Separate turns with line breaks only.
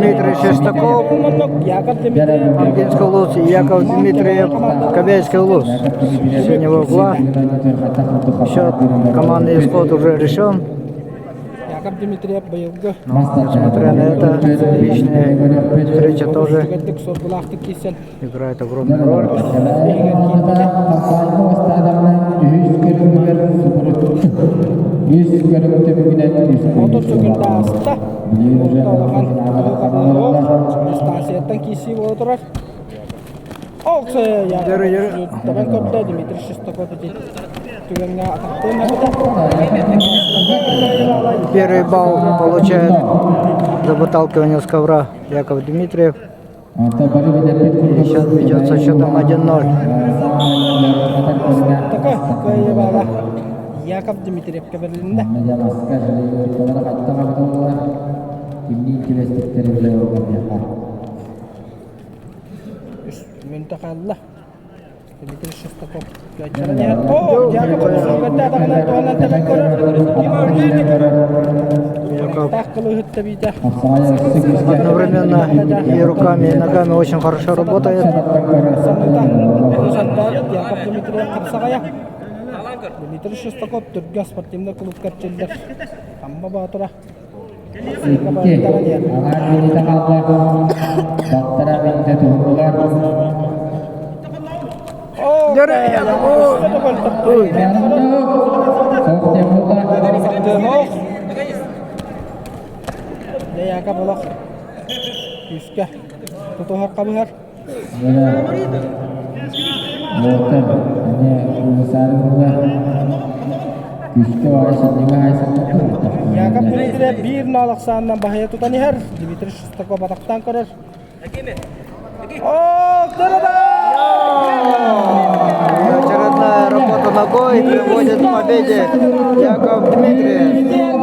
Дмитрий Шестаков,
Яков Дмитриев.
Амгинский улус, и Яков Дмитриев, Кобяйский улус. Синего угла. Счет командный исход уже решен.
Яков Дмитриев быйылгы.
Но, несмотря на это, личная встреча тоже
Үчүгэйдик соргулаахтык киирсэн
играет огромную роль.
30 секунда ааста. Орто улахан туох дистанцияттан киирсии буола турар. Ол
Дөрү, дөрү.
Табан көрдө Дмитрий Шестаков ити түгэҥҥэ атахтыын эбитэ.
Первый балл получает за выталкивание с ковра Яков Дмитриев. И сейчас ведет со счетом 1-0.
Такой кыайыы баала Яков Дмитриевка бэрилиннэ. Үс мүнүүтэ хаалла. Дмитрий Шестаков кыайтаран иһэр. О, Яков көттө атаҕынан туһанан тэбэн көрөр.
Яков
Таах кылыыһыт тэбиитэ.
Одновременно и руками, и ногами очень хорошо работает.
Саныта Яков Дмитриев хапсаҕайа. Дмитрий Шестаков Түргэ спортивнай клубка эрчиллэр. Амма Боотура.
Икки, аҥаар мүнүүтэ хаалла. Балтараа мүнүүтэ туһуллулар.
О,
Дөрү, Ой.
Суох диэн буолла.
Яков олох күүскэ тутуһар хабыһар.
Уолтан эмиэ уулусаары буолла. Күүскэ баҕайы сынньыга
Яков Дмитриев биир наал ахсаанынан баһыйа тутан иһэр. Дмитрий Шестаков атахтаан көрөр. О,
Очередная работа ногой приводит к победе Яков Дмитриев.